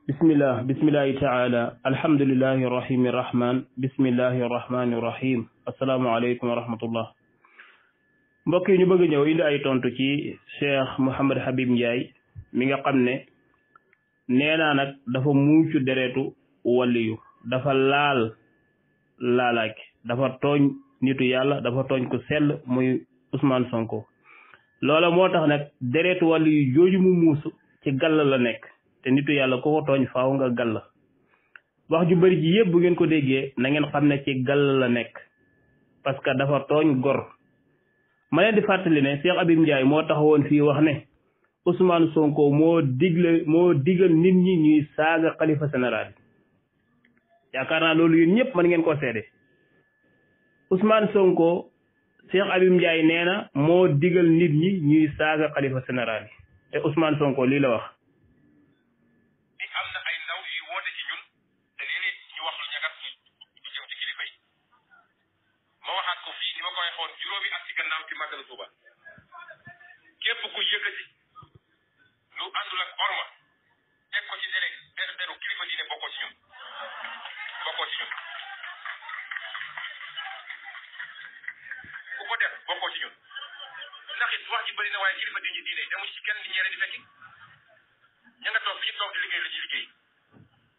bismillahi taala alhamdulillahi rahimi rahman bismillahi rahmani rahim asalaamaaleykum wa rahmatullah mbokk yi ñu bëgg ñëw indi ay tontu ci Cheikh Mouhamed Habib Ndiaye mi nga xam ne nee naa nag dafa muucu deretu waliyu dafa laalaake dafa tooñ nitu yàlla dafa tooñ ku sell muy Ousmane Sonko loola moo tax nag deretu waliyu jooju mu muusu ci gàll la nekk te nitu yàlla ko tooñ faaw nga gàll wax ju bëri ji yëpp bu ngeen ko déggee na ngeen xam ne ci gàll la nekk parce que dafa tooñ gor ma leen di fàttali ne Cheikh Habib Ndiaye moo taxawoon fii wax ne Ousmane Sonko moo digal nit ñi ñuy saaga xalifa général yaakaar naa loolu yéen ñëpp mën ngeen koo seede Ousmane Sonko Cheikh Habib Ndiaye nee na moo digal nit ñi ñuy saaga xalifa général yi te Ousmane Sonko lii la wax. képp ku yëkkati lu àndul ak orma teg ko ci deru kilifa diine bokkoo ci ñun ku ko def bokkoo ci ñun ndax it wax ji bëri na waaye kilifa diine yi demuñ ci kenn di ñeere di fekki ña nga toog fi ñu toog di liggéey la ñuy liggéey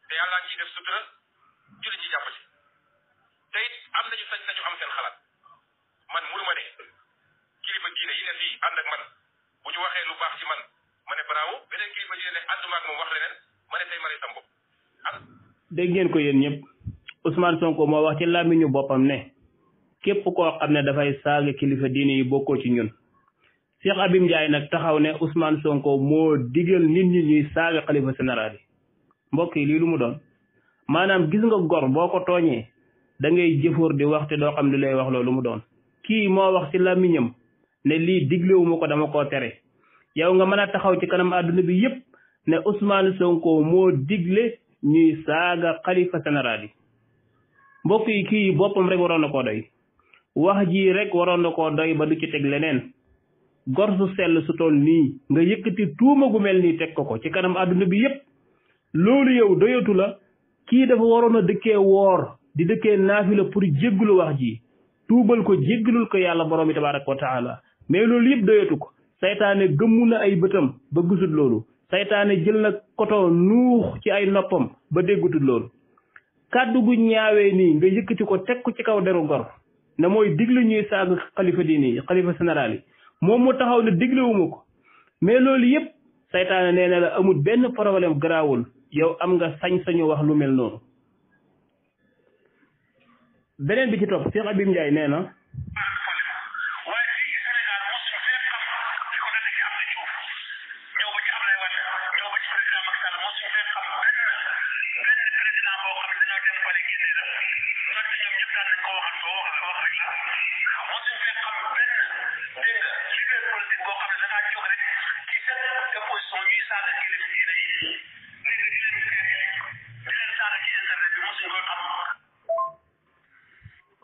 te yàlla ngi def sutura julli ci jàpp ci te it am nañu sañ-sañu am seen xalaat man mënuma ne kilifa diine yi ne fii ànd ak man bu ñu waxee lu baax ci man ma ne bravo beneen kilifa diine ne ànduma ak moom wax leneen ma ne tey ma ne sam bopp dégg ngeen ko yéen ñëpp Ousmane Sonko moo wax ci làmmiñu boppam ne képp koo xam ne dafay saaga kilifa diine yi bokkoo ci ñun Cheikh Habib Ndiaye nag taxaw ne Ousmane Sonko moo digal nit ñi ñuy saaga xalifa général yi mbokk yi lii lu mu doon maanaam gis nga gor boo ko tooñee da ngay jëfoor di wax te doo xam li lay wax loolu mu doon kii moo wax ci làmmiñam ne lii diglewuma ko dama koo tere yow nga mën a taxaw ci kanam àdduna bi yëpp ne Ousmane Sonko moo digle ñuy saaga xalifa général yi mbokk yi kii boppam rek waroon na koo doy wax ji rek waroon na koo doy ba du ci teg leneen gor su sell su toll nii nga yëkkati tuuma gu mel nii teg ko ci kanam àdduna bi yëpp loolu yow doyatu la kii dafa waroon a dëkkee woor di dëkkee naafila pour jéggulu wax ji tuubal ko jéggalul ko yàlla borom bi tabaraka wa taala mais loolu yëpp doyatu ko saytaane gëmmu na ay bëtam ba gisul loolu saytaane jël na koto nuux ci ay noppam ba déggutul loolu kàddu gu ñaawee nii nga yëkkati ko teg ko ci kaw deru gor ne mooy digle ñuy saaga xalifa diine yi xalifa général yi moom mu taxaw ne diglewuma ko mais loolu yëpp saytaane nee na la amul benn problème garaawul yow am nga sañ-sañu wax lu mel noonu beneen bi ci topp Cheikh Habib Ndiaye nee na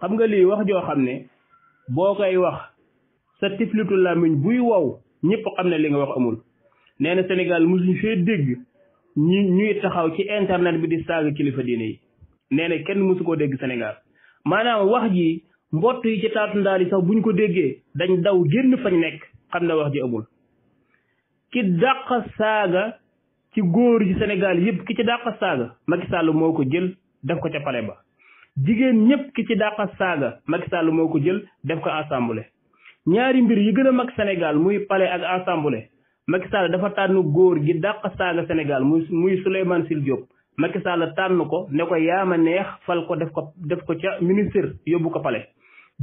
xam nga lii wax joo xam ne boo koy wax sa tiflitu làmmiñ buy wow ñëpp xam ne li nga wax amul nee na Sénégal mosuñ fee dégg ñuy taxaw ci internet bi di saaga kilifa diine yi nee na kenn mosu koo dégg Sénégal maanaam wax ji mbott yi ci taatu ndaal yi sax buñ ko déggee dañ daw génn fañ nekk xam ne wax ji amul ki dàq saaga ci góor yi Sénégal yëpp ki ci dàq saaga Macky Sall moo ko jël def ko ca palais ba jigéen ñëpp ki ci dàqa saaga Macky Sall moo ko jël def ko assemblée ñaari mbir yi gën a mag Sénégal muy palais ak assemblée Macky Sall dafa tànn góor gi dàqa saaga Sénégal muy Souleymane Sil Diop Macky Sall tànn ko ne ko yaama neex fal ko def ko ca ministre yóbbu ko palais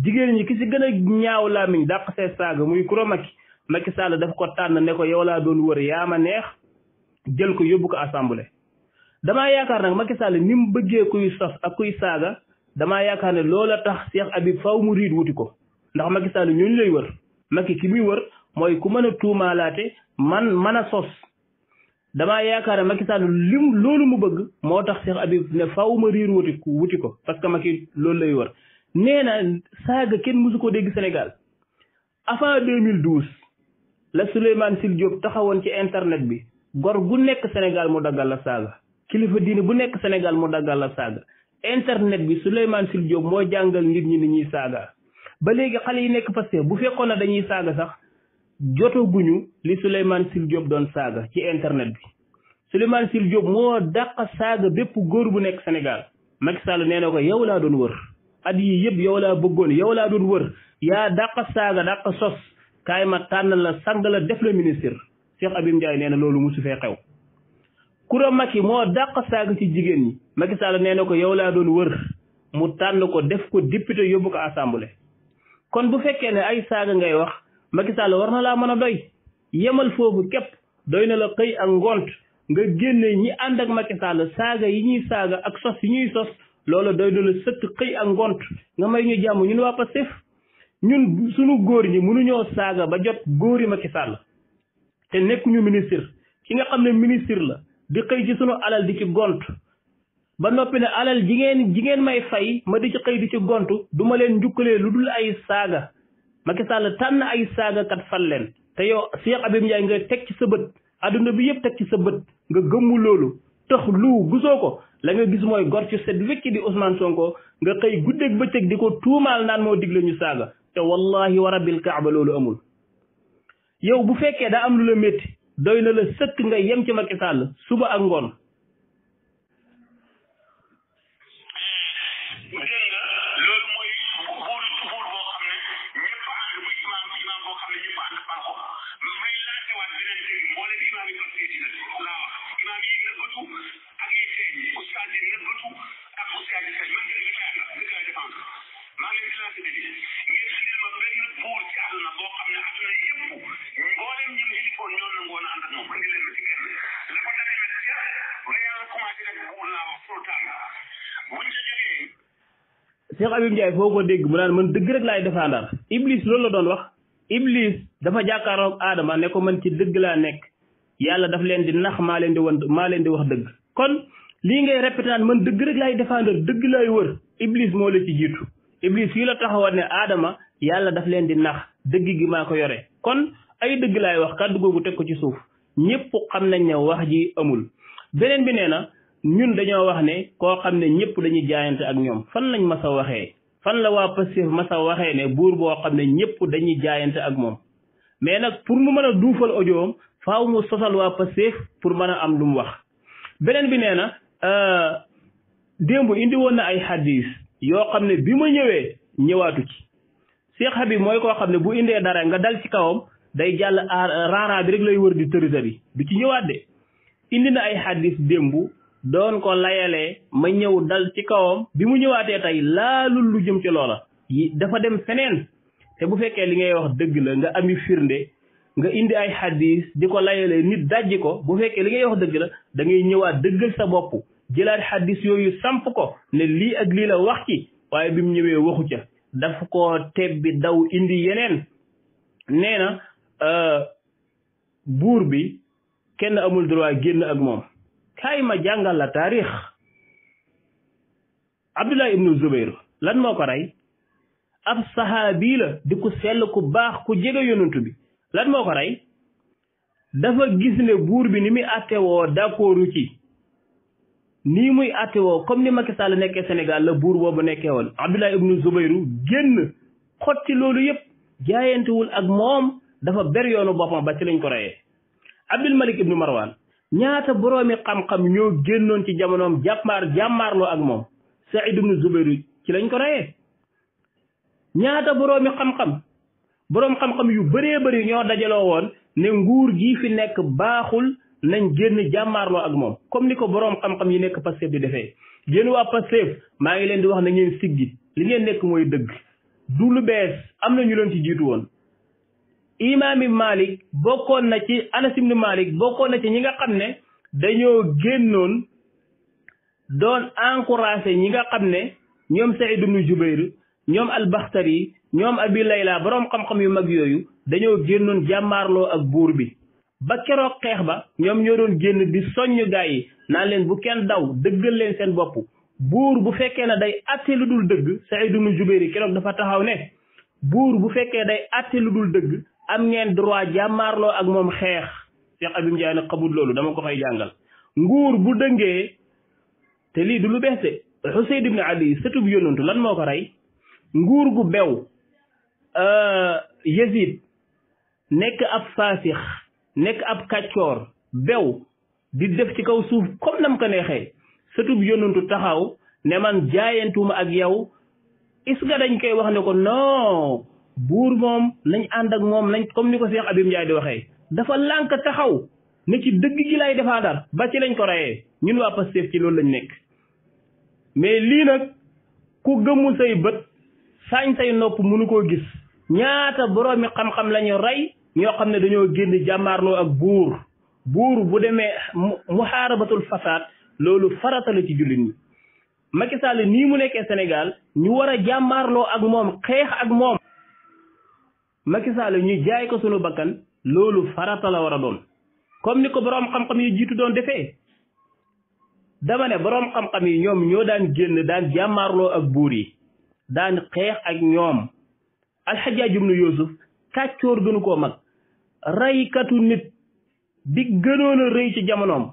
jigéen ñi ki ci gën a ñaaw làmmiñ dàq see saaga muy Kuro Macky Sall daf ko tànn ne ko yow laa doon wër yaama neex jël ko yóbbu ko assemblée damaa yaakaar nag Macky Sall ni mu bëggee kuy sos ak kuy saaga damaa yaakaar ne loola tax Cheikh Habib faw mu riit wuti ko ndax Macky Sall ñooñu lay wër Macky ki muy wër mooy ku mën a tuumaalaate mën a sos damaa yaakaar ne Macky Sall loolu mu bëgg moo tax Cheikh Habib ne faw ma riir wuti ko parce que Macky loolu lay wër nee na saaga kenn mësu ko dégg Sénégal avant 2012 la Souleymane Sil Diop taxawoon ci internet bi gor gu nekk Sénégal mu daggal la saaga kilifa diine bu nekk Sénégal mu daggal la saaga internet bi Souleymane Jules Diop moo jàngal nit ñi ni ñuy saaga ba léegi xale yi nekk Pastef bu fekkoon na dañuy saaga sax jotaguñu li Souleymane Jules Diop doon saaga ci internet bi Souleymane Jules Diop moo dàq saaga bépp góor bu nekk Sénégal Macky Sall nee na ko yow laa doon wër at yii yëpp yow laa bëggoon yow laa doon wër yaa dàq saaga dàq sos kaay ma tànn la sang la def la ministre Cheikh Abim Ndiaye nee na loolu musu fee xew Koura Macky moo dàq saaga ci jigéen ñi Macky Sall nee na ko yow laa doon wër mu tànn ko def ko député yóbbu ko assemblée kon bu fekkee ne ay saaga ngay wax Macky Sall war na laa mën a doy yemal foofu képp doy na la xëy ak ngont nga génne ñi ànd ak Macky Sall saaga yi ñuy saaga ak sos yi ñuy sos loolu doy na la sëkk xëy ak ngont nga may ñu jàmm ñun waa Pastef ñun suñu góor ñi mënuñoo saaga ba jot góori Macky Sall te nekkuñu ministre ki nga xam ne ministre la di xëy ci sunu alal di ci gont ba noppi ne alal jigéen may fay ma di ci xëy di ci gont du ma leen njukkalee lu dul ay saaga Macky Sall tànn ay saaga kat fal leen te yow Cheikh Abim Ndiaye nga teg ci sa bët adduna bi yëpp teg ci sa bët nga gëmmu loolu tax lu gisoo ko la nga gis mooy gor ci set wecc di Ousmane Sonko nga xëy guddeeg bëccëg di ko tuumaal naan moo digle ñu saaga te wallahi wa rabbil kaaba loolu amul yow bu fekkee daa am lu la métti doy na la sëkk nga yem ci Macky Sall suba ak ngoon Cheikh Abim Ndiaye foo ko dégg mu naan man dëgg rek laay défendre Iblis loolu la doon wax Iblis dafa jàkkaaroog Adama ne ko man ci dëgg laa nekk yàlla daf leen di nax maa leen di wax dëgg kon lii ngay répété naan man dëgg rek laay défendre dëgg laay wër Iblis moo la ci jiitu Iblis fii la taxawoon ne Adama yàlla daf leen di nax dëgg gi maa ko yore kon ay dëgg laay wax kàddu googu teg ko ci suuf ñëpp xam nañ ne wax ji amul beneen bi nee na ñun dañoo wax ne koo xam ne ñëpp dañuy jaayante ak ñoom fan lañ mas a waxee fan la waa Pastef mas a waxee ne buur boo xam ne ñëpp dañuy jaayante ak moom mais nag pour mu mën a duufal audioom faaw mu sosal waa Pastef pour mën a am lu mu wax beneen bi nee na démb indi woon na ay hadis yoo xam ne bi ma ñëwee ñëwaatu ci Cheikh Habib mooy koo xam ne bu indee dara nga dal ci kawam day jàll raara bi rek lay wër di tërisari du ci ñëwaat de indi na ay hadis démb doon ko layalee ma ñëw dal ci kawam bi mu ñëwaatee tey laalul lu jëm ci loola yi dafa dem feneen te bu fekkee li ngay wax dëgg la nga ami firnde nga indi ay hadis di ko layalee nit dajji ko bu fekkee li ngay wax dëgg la da ngay ñëwaat dëggal sa bopp jëlaat hadis yooyu samp ko ne lii ak lii la wax ci waaye bi mu ñëwee waxu ca daf ko tebbi daw indi yeneen nee na buur bi kenn amul droit génn ak moom kaay ma jàngal la taarix Abdullah ibnu Zubayr lan moo ko rey ab sahaabi la di ku sell ku baax ku jege yonantu bi lan moo ko rey dafa gis ne buur bi ni muy attewoo d'accordu ci nii muy attewoo comme ni Macky Sall nekkee Sénégal la buur boobu nekkee woon Abdullah ibnu Zubayr génn xotti loolu yëpp jaayantewul ak moom dafa ber yoonu boppam ba ci lañ ko reyee Abdul Malik ibnu Marwan ñaata boroomi xam-xam ñoo génnoon ci jamonoom jàmmaarloo ak moom Saïd ibnu Zubayr ci lañ ko reyee ñaata boroomi boroom xam-xam yu bëree bëri ñoo dajaloo woon ne nguur gii fi nekk baaxul nañ génn jàmmaarloo ak moom comme ni ko boroom xam-xam yi nekk Pastef di defee génn waa Pastef maa ngi leen di wax na ngeen siggi li ngeen nekk mooy dëgg du lu bees am na ñu leen ci jiitu woon imaam Malik bokkoon na ci Anas ibn Malik bokkoon na ci ñi nga xam ne dañoo génnoon doon encouragé ñi nga xam ne ñoom Saïd ibn Jubayr ñoom al-Bakhtari ñoom Abi Layla boroom xam-xam yu mag yooyu dañoo génnoon jàmmaarloo ak buur bi ba keroog xeex ba ñoom ñoo doon génn di soññ gaa yi naan leen bu kenn daw dëggal leen seen bopp buur bu fekkee ne day atte lu dul dëgg Saïd ibn Jubayr keroog dafa taxaw ne buur bu fekkee day atte lu dul dëgg am ngeen droit jàmmaarloo ak moom xeex Cheikh Abim Ndiaye nag xamul loolu dama ko fay jàngal nguur bu dëngee te lii du lu bees de Xuseyn ibn Ali sëtub yonantu lan moo ko rey nguur gu bew Yazid nekk ab faasix nekk ab kàccoor bew di def ci kaw suuf comme nam ko neexee sëtub yonantu taxaw ne man jaayantuma ak yow is nga dañ koy wax ne ko non buur moom nañ ànd ak moom nañ comme ni ko Cheikh Abim Ndiaye di waxee dafa lànk taxaw ne ci dëgg gi lay défendre ba ci lañ ko reyee ñun waa Pastef ci loolu lañ nekk mais lii nag ku gëmmu say bët sañ say nopp mënu koo gis ñaata boroomi xam-xam lañu rey ñoo xam ne dañoo génn jàmmaarloo ak buur bu demee muhaarabatul fasaad loolu farata la ci jullit ñi Macky Sall nii mu nekkee Sénégal ñu war a jàmmaarloo ak moom xeex ak moom Macky Sall ñu jaay ko sunu bakkan loolu farata la war a doon comme ni ko boroom xam-xam yi jiitu doon defee dama ne boroom xam-xam yi ñoom ñoo daan génn daan jàmmaarloo ak buur yi daan xeex ak ñoom Alxajaaj ibnu Yuusuf kàccoor gënu koo mag raykatu nit bi gënoon a rëy ci jamonoom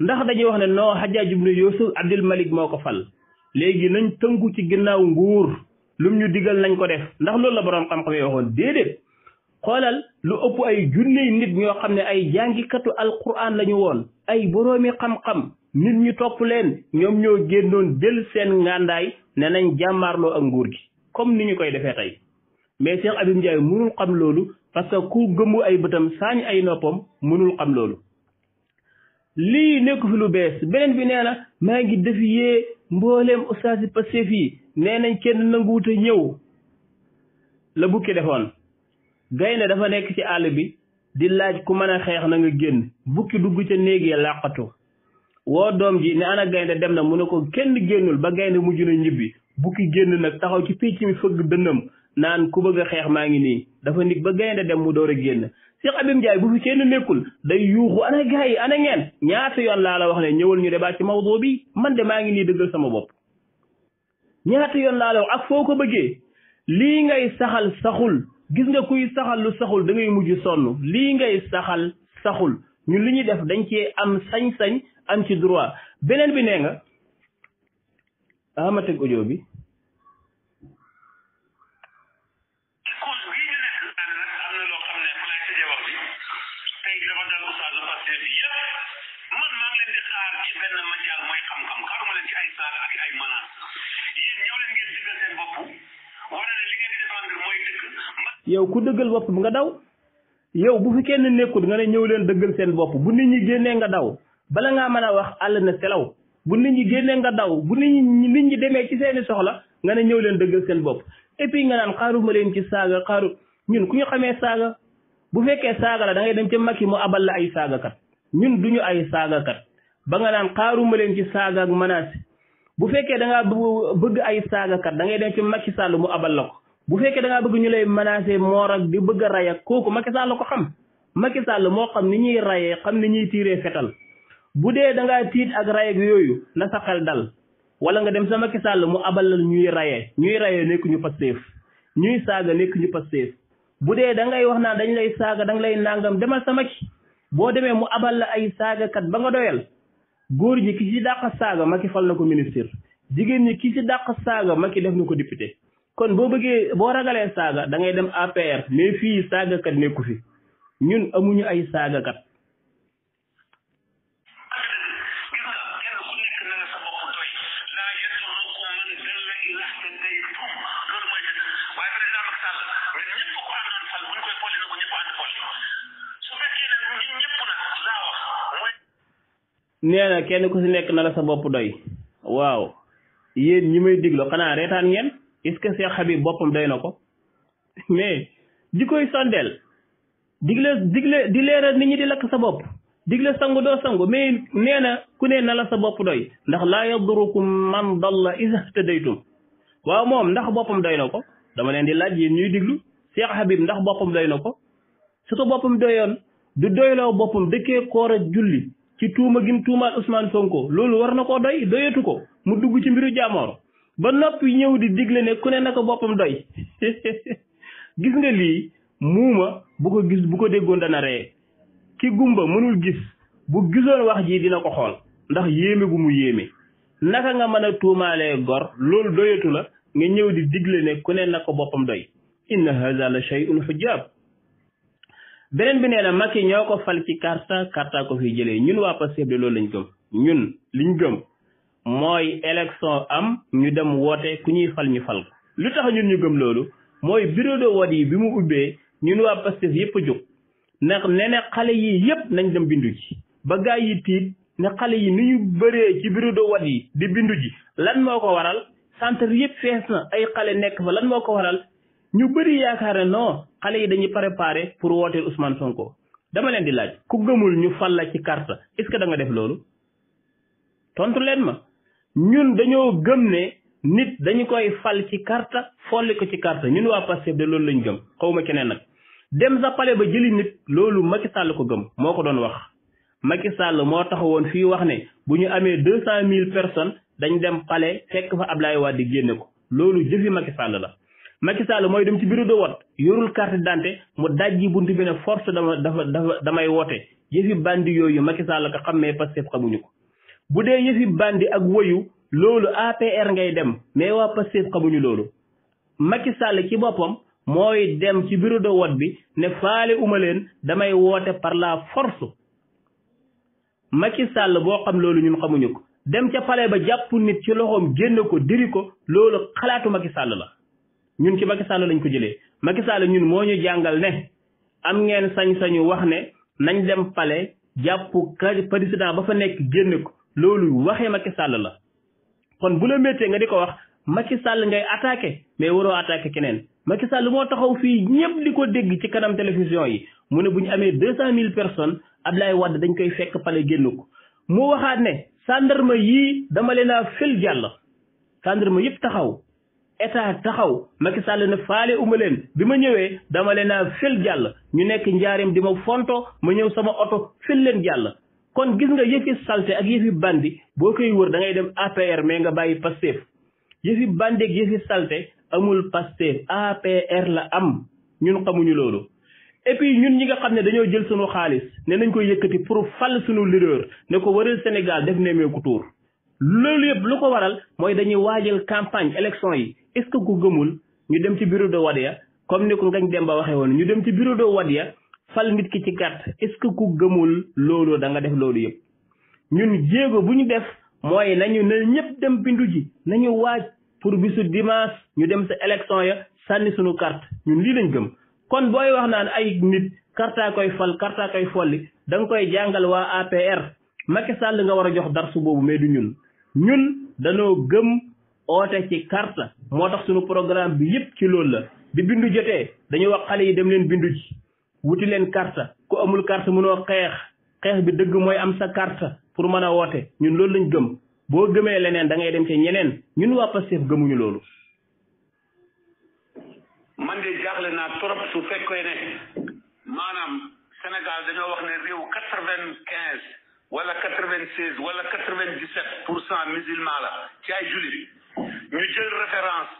ndax dañuy wax ne non Hajjaaj ibnu Yuusuf Abdul Malik moo ko fal léegi nañ tënku ci ginnaaw nguur lum ñu digal nañ ko def ndax loolu la boroom xam-xam yi waxoon déedéet xoolal lu ëpp ay junney nit ñoo xam ne ay jàngikatu alquran lañu woon ay boroomi xam-xam nit ñu topp leen ñoom ñoo génnoon jël seen ngàndaay ne nañ jàmmaarloo ak nguur gi comme ni ñu koy defee tey mais Cheikh Abim Ndiaye mënul xam loolu parce que ku gëmmu ay bëtam saañ ay noppam mënul xam loolu lii nekku fi lu bees beneen bi nee na maa ngi defiyee mbooleem ustaas yi Pastef yi nee nañ kenn nanguwut a ñëw la bukki defoon gaynde dafa nekk ci àll bi di laaj ku mën a xeex na nga génn bukki dugg ca néeg ya làqatu woo doom ji ne ana gaynde dem na mu ne ko kenn génnul ba gaynde mujj na ñibbi bukki génn nag taxaw ci pénc mi fëgg dënnam naan ku bëgg a xeex maa ngi nii dafa nit ba gaynde dem mu door a génn Cheikh Abim Ndiaye bu fi kenn nekkul day yuuxu ana gars yi ana ngeen ñaata yoon laa la wax ne ñëwal ñu débat ci mawdu bi man de maa ngi nii dëggal sama bopp ñaata yoon laa la wax ak foo ko bëggee lii ngay saxal saxul gis nga kuy saxal lu saxul da ngay mujj sonn lii ngay saxal saxul ñun li ñuy def dañ cee am sañ-sañ am ci droit beneen bi nee nga ma teg audio bi yow ku dëggal bopp nga daw yow bu fi kenn nekkul nga ne ñëw leen dëggal seen bopp bu nit ñi génnee nga daw bala ngaa mën a wax àll na selaw bu nit ñi génnee nga daw bu nit ñi demee ci seeni soxla nga ne ñëw leen dëggal seen bopp et puis nga naan xaaruma leen ci saaga xaaru ñun ku ñu xamee saaga bu fekkee saaga la da ngay dem ca Macky mu abal la ay saagakat ñun duñu ay saagakat ba nga naan xaaruma leen ci saaga ak menace bu fekkee da ngaa bëgg ay saagakat da ngay dem ci Macky Sall mu abal la ko bu fekkee da ngaa bëgg ñu lay menacer moor ak di bëgg a ray ak kooku Macky Sall ko xam Macky Sall moo xam ni ñuy rayee xam ni ñuy tiiree fetal bu dee da ngaa tiit ak ray ak yooyu na sa xel dal wala nga dem sa Macky Sall mu abal la ñuy rayee nekk ñu Pastef ñuy saaga nekk ñu Pastef bu dee da ngay wax naa dañ lay saaga da nga lay nangam demal sa Macky boo demee mu abal la ay saagakat ba nga doyal góor ñi ki ci dàq saaga Macky fal na ko ministre jigéen ñi ki ci dàq saaga Macky def na ko député kon boo bëggee boo ragalee saaga da ngay dem APR mais fii saagakat nekku fi ñun amuñu ay saagakat nee na kenn ku si nekk na la sa bopp doy waaw yéen ñi may diglo xanaa reetaan ngeen est-ce que Cheikh Habib boppam doy na ko mais di koy sondeel digle di leeral nit ñi di lakk sa bopp digle sangu doo sangu mais nee na ku ne na la sa bopp doy ndax laa yadurukum man dalla iza htadaytum waaw moom ndax boppam doy na ko dama leen di laaj yéen ñuy diglu Cheikh Habib ndax boppam doy na ko su ko boppam doyoon du doyloo boppam dëkkee koor ak julli ci tuuma gim tuumaal Ousmane Sonko loolu war na koo doy doyatu ko mu dugg ci mbiru jaamoor ba noppi ñëw di digle ne ku ne na ko boppam doy gis nga lii muuma bu ko déggoon dana ree ki gumba mënul gis bu gisoon wax ji dina ko xool ndax yéeme gu mu yéeme naka nga mën a tuumaalee gor loolu doyatu la nga ñëw di digle ne ku ne na ko boppam doy inna haza la shay'un hujab beneen bi nee na Macky ñoo ko fal ci karta ko fi jëlee ñun waa Pastef de loolu lañ gëm ñun liñ gëm mooy élection am ñu dem woote ku ñuy fal ñu fal ko lu tax ñun ñu gëm loolu mooy bureau de vote yi bi mu ubbee ñun waa Pastef yëpp a jóg ndax nee na xale yi yëpp nañ dem bindu ji ba gaa yi tiit ne xale yi ni ñu bëree ci bureau de vote yi di bindu ji lan moo ko waral centre yëpp fees na ay xale nekk fa lan moo ko waral ñu bëri yaakaar ne non xale yi dañuy préparé pour wooteel Ousmane Sonko dama leen di laaj ku gëmul ñu fal la ci carte est-ce que da nga def loolu tontu leen ma ñun dañoo gëm ne nit dañu koy fal ci carte folli ko ci carte ñun waa Pastef de loolu lañ gëm xawma keneen nag dem sa pale ba jëli nit loolu Macky Sall ko gëm moo ko doon wax Macky Sall moo taxawoon fii wax ne bu ñu amee 200,000 personnes dañ dem pale fekk fa Ablaye Wade génne ko loolu jëfi Macky Sall la Macky Sall mooy dem ci bureau de vote yorul carte d'identité mu dajji buntu bi ne force damay woote yëfi bandi yooyu Macky Sall ko xam mais Pastef xamuñu ko bu dee yëfi bandi ak woyu loolu APR ngay dem mais waa Pastef xamuñu loolu Macky Sall ci boppam mooy dem ci bureau de vote bi ne faale uma leen damay woote par la force Macky Sall boo xam loolu ñun xamuñu ko dem ca palais ba jàpp nit ci loxoom génn ko diri ko loolu xalaatu Macky Sall la ñun ci Macky Sall lañ ko jëlee Macky Sall ñun moo ñu jàngal ne am ngeen sañ-sañu wax ne nañ dem palais jàpp président ba fa nekk génn ko loolu waxee Macky Sall la kon bu la méttee nga di ko wax Macky Sall ngay attaqué mais waroo attaqué keneen Macky Sall moo taxaw fii ñëpp di ko dégg ci kanam télévision yi mu ne bu ñu amee 200,000 personnes Ablaye Wade dañ koy fekk palais génn ko mu waxaat ne gendarme yii dama leen a fël jàll gendarme yëpp taxaw état taxaw Macky Sall ne faale uma leen bi ma ñëwee dama leen a fël jàll ñu nekk njaarim di ma fonto ma ñëw sama oto fël leen jàll kon gis nga yëfi salte ak yëfi bandi boo koy wër da ngay dem APR mais nga bàyyi Pastef yëfi bandi ak yëfi salte amul Pastef APR la am ñun xamuñu loolu et puis ñun ñi nga xam ne dañoo jël sunu xaalis ne nañ koy yëkkati pour fal sunu leader ne ko waral Sénégal def nemmeeku tour loolu yëpp lu ko waral mooy dañuy waajal campagne élection yi est-ce que ku gëmul ñu dem ci bureau de vote ya comme ni ko Ngagne Demba waxee woon ñu dem ci bureau de vote ya fal nit ki ci carte est-ce que ku gëmul loolu da nga def loolu yëpp ñun jéego bu ñu def mooy nañu ne ñëpp dem bindu ji nañu waaj pour bisu dimanche ñu dem sa élection ya sànni suñu carte ñun lii lañ gëm kon booy wax naan ay nit karta koy fal karta koy folli da nga koy jàngal waa APR Macky Sall nga war a jox darsu boobu mais du ñun danoo gëm oote ci carte moo tax suñu programme bi yëpp ci loolu la bi bindu jotee dañu wax xale yi dem leen bindu ji wuti leen carte ku amul carte mënoo xeex bi dëgg mooy am sa carte pour mën a woote ñun loolu lañ gëm boo gëmee leneen da ngay dem ci ñeneen ñun waa Pastef gëmuñu loolu. man de jaaxle naa trop su fekkee ne maanaam Sénégal dañoo wax ne réew 95 wala 96 wala 97% musulman la ci ay jullit ñu jël référence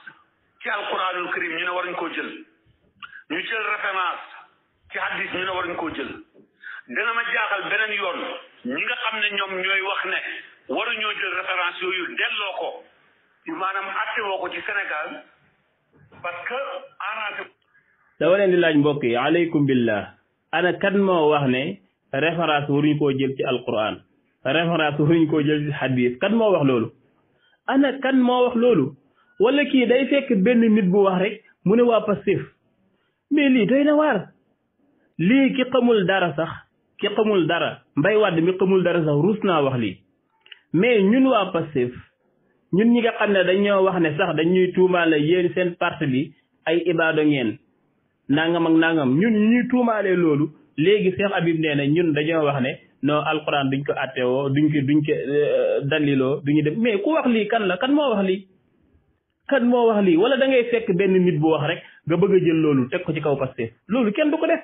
ci alquranul karim ñu ne waruñ koo jël ñu jël référence ci hadis ñu ne waruñ koo jël dana ma jaaxal beneen yoon ñi nga xam ne ñoom ñooy wax ne waruñoo jël référence yooyu delloo ko maanaam atte woo ko ci Sénégal parce que arrangé. dama leen di laaj mbokk yi aleykum billah ana kan moo wax ne référence waruñu koo jël ci alquran référence waruñu koo jël ci hadis kan moo wax loolu ana kan moo wax loolu wala kii day fekk benn nit bu wax rek mu ne waa Pastef mais lii doy na waar lii ki xamul dara sax ki xamul dara Mbay Wàdd mi xamul dara sax ruus naa wax lii mais ñun waa Pastef ñun ñi nga xam ne dañoo wax ne sax dañuy tuumaale yéen seen parti bi ay ibaado ngeen nangam ak nangam ñun ñuy tuumaalee loolu léegi Cheikh Habib nee na ñun dañoo wax ne non alquran duñ ko attewoo duñ ko daliloo duñu dem mais ku wax lii kan la kan moo wax lii kan moo wax lii wala da ngay fekk benn nit bu wax rek nga bëgg a jël loolu teg ko ci kaw Pastef loolu kenn du ko def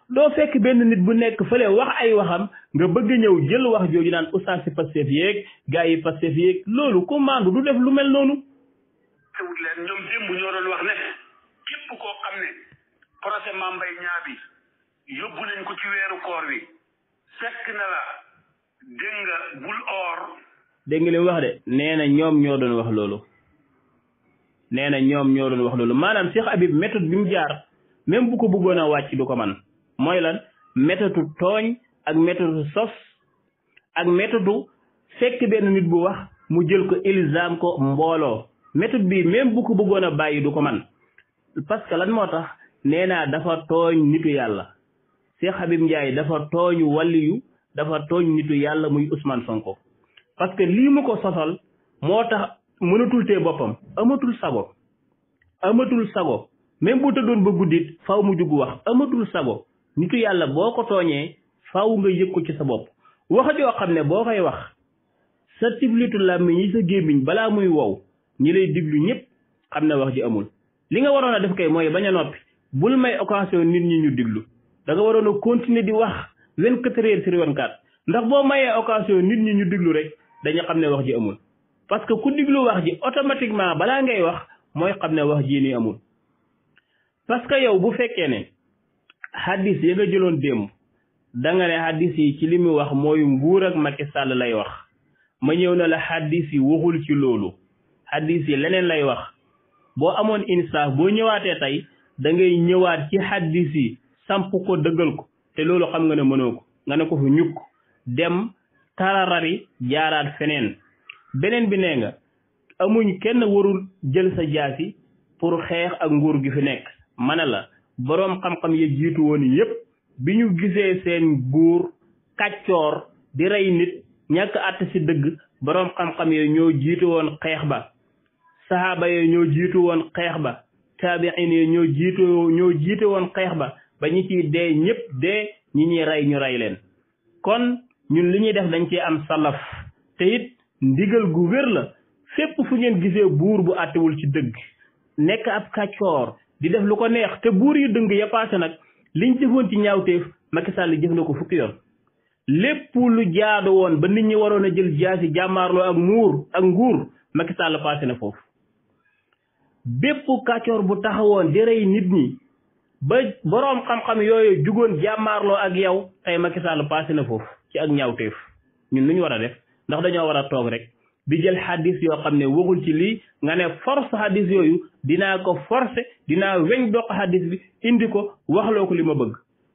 doo fekk benn nit bu nekk fële wax ay waxam nga bëgg ñëw jël wax jooju naan oustaz si Pastef yeeg gars yi Pastef yeeg loolu ku maandu du def lu mel noonu. teewut leen ñoom démb ñoo doon wax ne képp koo xam ne procès Mame Mbaye Niang bi yóbbu nañ ko ci weeru koor wi fekk na la dégg nga bul or. dégg nga li mu wax de nee na ñoom ñoo doon wax loolu nee na ñoom ñoo doon wax loolu maanaam Cheikh Habib méthode bi mu jaar même bu ko bëggoon a wàcc du ko man mooy lan méthode tooñ ak méthode sos ak méthode fekk benn nit bu wax mu jël ko ilzam ko mbooloo méthode bi même bu ko bëggoon a bàyyi du ko man parce que lan moo tax nee naa dafa tooñ nitu yàlla Cheikh Habib Ndiaye dafa tooñ waliyu dafa tooñ nitu yàlla muy Ousmane Sonko parce que lii mu ko sosal moo tax mënatul tee boppam amatul sago même bu tëddoon ba guddit faw mu jug wax amatul sago nitu yàlla boo ko tooñee faw nga yëg ko ci sa bopp wax joo xam ne boo koy wax sa tiblitu làmmiñ yi sa gémmiñ balaa muy wow ñi lay diglu ñëpp xam ne wax ji amul li nga waroon a def kay mooy bañ a noppi bul may occasion nit ñi ñu diglu da nga waroon a continuer di wax 24 heures sur 24 ndax boo mayee occasion nit ñi ñu diglu rek dañu xam ne wax ji amul parce que ku diglu wax ji automatiquement balaa ngay wax mooy xam ne wax ji ni amul parce que yow bu fekkee ne hadis yi nga jëloon démb da nga ne hadis yi ci li mu wax mooy nguur ak Macky Sall lay wax ma ñëw na la hadis yi waxul ci loolu hadis yi leneen lay wax boo amoon insaaf boo ñëwaatee tey da ngay ñëwaat ci hadis yi samp ko dëggal ko te loolu xam nga ne mënoo ko nga ne ko fa ñukk dem tararari jaaraat feneen beneen bi nee nga amuñ kenn warul jël sa jaasi pour xeex ak nguur gi fi nekk ma ne la boroom xam-xam ya jiitu woon yépp bi ñu gisee seen buur kàccoor di rey nit ñàkk àtt ci dëgg boroom xam-xam ya ñoo jiitu woon xeex ba sahaaba ya ñoo jiitu woon xeex ba taabiin ya ñoo jiite woon xeex ba ba ñi ciy dee ñëpp dee ñi ñuy rey ñu rey leen kon ñun li ñuy def dañ ci am salaf te it ndigal gu wér la fépp fu ngeen gisee buur bu àttewul ci dëgg nekk ab kàccoor di def lu ko neex te buur yu dëng ya paase nag liñ jëfoon ci ñaawteef Macky Sall jëf na ko fukki yoon lépp lu jaadu woon ba nit ñi waroon a jël jaasi jàmmaarloo ak nguur Macky Sall paase na foofu bépp kàccoor bu taxawoon di rey nit ñi ba boroom xam-xam yooyu jugoon jàmmaarloo ak yow tey Macky Sall paase na foofu ci ak ñaawteef ñun lu ñu war a def ndax dañoo war a toog rek di jël hadis yoo xam ne waxul ci lii nga ne force hadis yooyu dinaa ko forcer dinaa weñ doq hadis bi indi ko waxloo ko li ma bëgg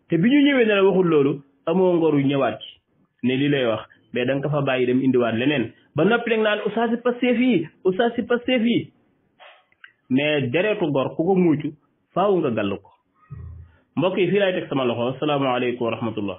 te bi ñu ñëwee ne la waxul loolu amoo ngoru ñëwaat ci ne lii lay wax mais da nga ko fa bàyyi dem indiwaat leneen ba noppi rek naan oustaz si Pastef yi mais deretu gor ku ko muucu faaw nga gàll ko mbokk yi fii laay teg sama loxo asalaamaaleykum wa rahmatullah